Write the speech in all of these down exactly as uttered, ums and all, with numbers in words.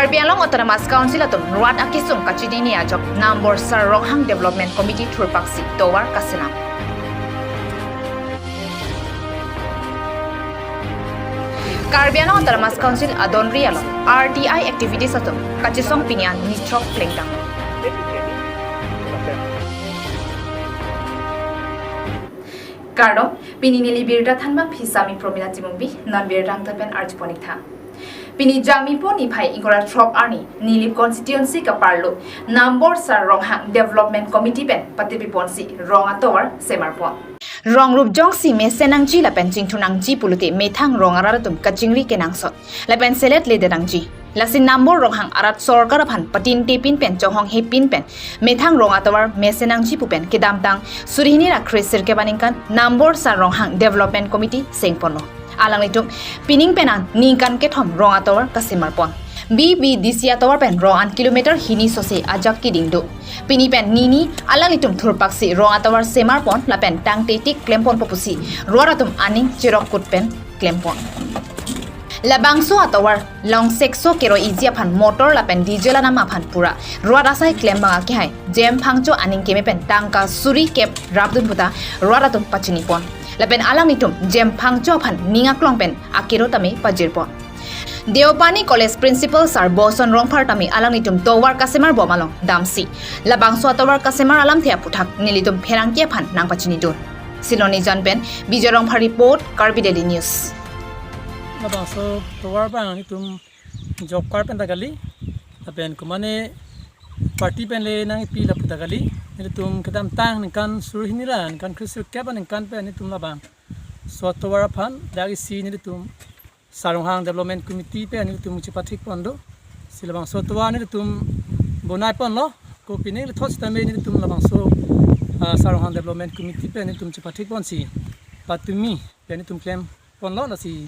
Karbi Anglong Autonomous Council atum rat akesung kachinine ajok Nambor Sar Ronghang Development Committee thurpaksi tovar kaselam. Karbi Anglong Autonomous Council adonri along R T I activities atum kachesong pini an nithrok plengtang. Kardom, pini neli birta thanbang phisami Promila Timungbi, non birta angthan pen arjupon-ik tha. Pini Jangmipo niphai ingkoi ra throk arni, Nilip constituency kaparlo Nambor Sar Ronghang Development Committee pen patepiponsi rong atovar semarpon. Rong rup jongsi mesen nangji lapen chingthur nangji pulote methang rong arat atum kachingri kenangsot lapen selet ledet nangji. Lasi Nambor Ronghang arat sorkar aphan patintepin pen chonghonghepin pen methang rong atovar mesen nangji pu pen kedamtang suri hini ra kre sirkep aningkan Nambor Sar Ronghang Development Committee sengponlo. Alanglitum pining penang ningkan kethom rong atovar kasemarpon. B B D C atovar pen rong an kilometer hini sose ajak keding do. Pini pen nini alanglitum thurpaksi rong atovar semarpon lapen tangte tik klemponpo pusi rat atum aning cherokkut pen klempon. Labangso atovar long sekso keroi-iji aphan motor lapen diesel anam aphan pura rat asai klembang akehai Jem Phangcho aning keme pen tangka suri kep rapdun puta rat atum pachinipon. Lapen alanglitum Jem Phangcho aphan ning aklong pen akero tame pajirpon. Deopani College Principal Sir Boson Rongphar tame alanglitum tovar kasemarbom along damsi labangso atovar kasemar alamthe aputhak nelitum pherangke aphan nangpachinidun. Silonijan pen Bijoy Rongphar report, Karbi Daily News. Labangso tovar abang nelitum job card pen ta kali, lapen komane party pen le nangpi lapu ta kali. Nelitum kedamtang ningkan suri hini ra ningkan kre sirkep aningkan pen nelitum labangso atovar aphan dak isi nelitum Sar Ronghang Development Committee pen nelitum chepathikpon do. Si labangso atovar nelitum bonaiponlo. Ko pini le thot sitame nelitum labangso, ah, Sar Ronghang Development Committee pen nelitum chepathikponsi patumi pen nelitum klemponlo, lasi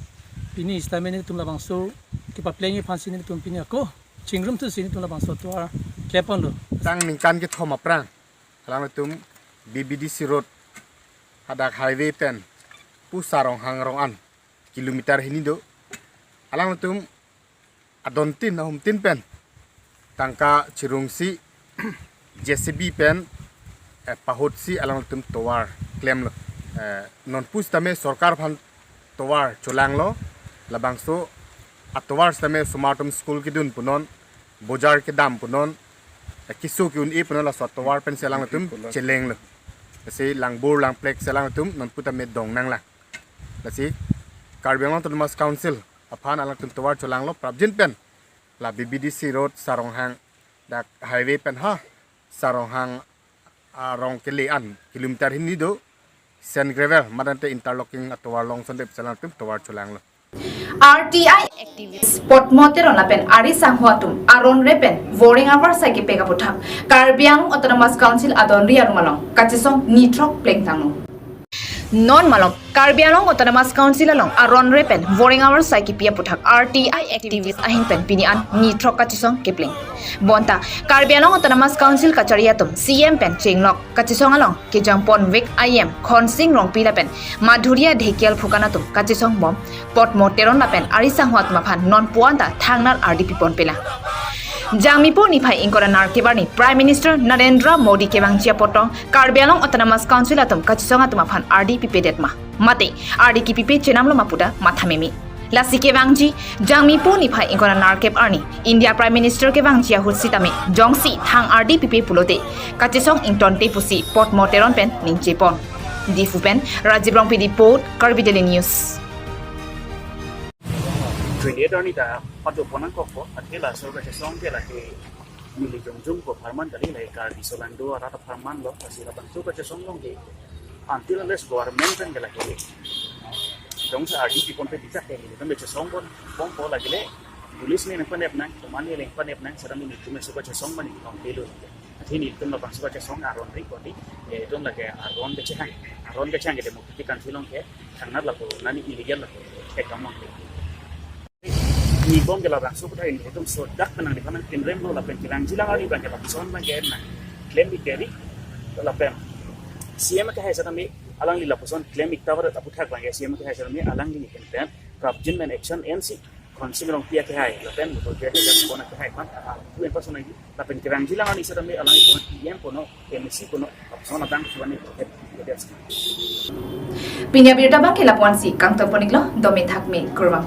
pini sitame nelitum labangso kepaplengji aphansi nelitum pini ako chingrumthusi nelitum labangso atovar klemponlo. Tang ningkan kethom aphrang alanglitum B B D C road hadak highway pen pu Sar Ronghang rong an kilometer hini do. Alanglitum adontin ahumtin pen tangka chirungsi J C B pen, eh, pahutsi alanglitum tovar klemlo. Eh, nonpu sitame sorkar aphan tovar cholanglo, labangso atovar sitame osomar atum school kedun punon, bojar kedam punon, eh, keso ke-un-e punon laso atovar pensi alanglitum chelenglo. Lasi langbur langplek si alanglitum nonpu tame dong nanglang. Lasi Karbi Anglong Autonomous Council aphan alanglitum tovar cholanglo prapjin pen la B B D C road Sar Ronghang dak highway pen ha Sar Ronghang arong kele an kilometer hini do, sand gravel madante interlocking atovar long sonde pu si alanglitum tovar cholanglo. R T I activist Potmo Teron lapen ari sangho atum aron re pen voring avarsai kepek aputhak Karbi Anglong Autonomous Council adonri arum along kachesong nithrok plengtanglo. Non malom Karbi Anglong Autonomous Council along aron re pen voring avarsai kepi aputhak R T I activist ahin pen pini an nithrok kachesong kepleng. Bonta Karbi Anglong Autonomous Council kachari atum C M pen chenglok kachesong along kejangponvek I M Khonsing Rongpi lapen Madhuria Dhekial phukan atum kachesongbom Potmo Teron lapen ari sangho atum aphan nonpu anta thangnar ardi pipon pela. Jangmipo niphai ingkoi ra nerkep arni Prime Minister Narendra Modi kevangji apotong Karbi Anglong Autonomous Council atum kachesong atum aphan ardi pipedet ma, mate ardi kepipe chenamlo ma puta matha meme. Lasi kevangji Jangmipo niphai ingkoi ra nerkep arni India Prime Minister kevangji ahut sitame jongsi thang ardi pipe pulote kachesong ingtonte pusi Potmo Teron pen ningje pon. Diphu pen Rajiv Rongpi report, Karbi Daily News. Twenty-eight arni ta pado pon nangkokpo, athe laso kachesong ke lake neli jongjong ko apharman kali, lake Karbi solangdo arat apharman lo, lasi labangso kachesong along ke until unless government pen ke lake jongsi ardi piponpe tijak ke nelitum kachesong pon, pon po lake le police ne nangpanep nang, komat ne nangpanep nang, sedang nelitum laso kachesong mane nongpelo. Athe nelitum labangso kachesong aron ri koti, eh, itum lake aron kechehang, aron kechehang ke democratic country along ke, thangnar lapu nani illegal lapu, eh, kamang. Nibong ke labangso kota nelitum sodak penang di panang kinrem lo lapen kilang jilang ari abang ke lapuson abang ke nang klem-ik keri, lapen C M kehai sitame alangli lapuson klem-ik tovar aputhak abang ke C M kehai sitame alangli pen pen prapjin pen action ensi Consumer along pi akehai, lapen voter pi akehai, pon akehai, mat, ah, tu yang pas lagi, lapen kerang jilang ani sedang ni alang pon, yang pono, M C pono, apson adang suan ni, ya, ya, ya. Pini abirta abang ke lapu-ansi kangton pon-iklo, domin thakme, kurvang.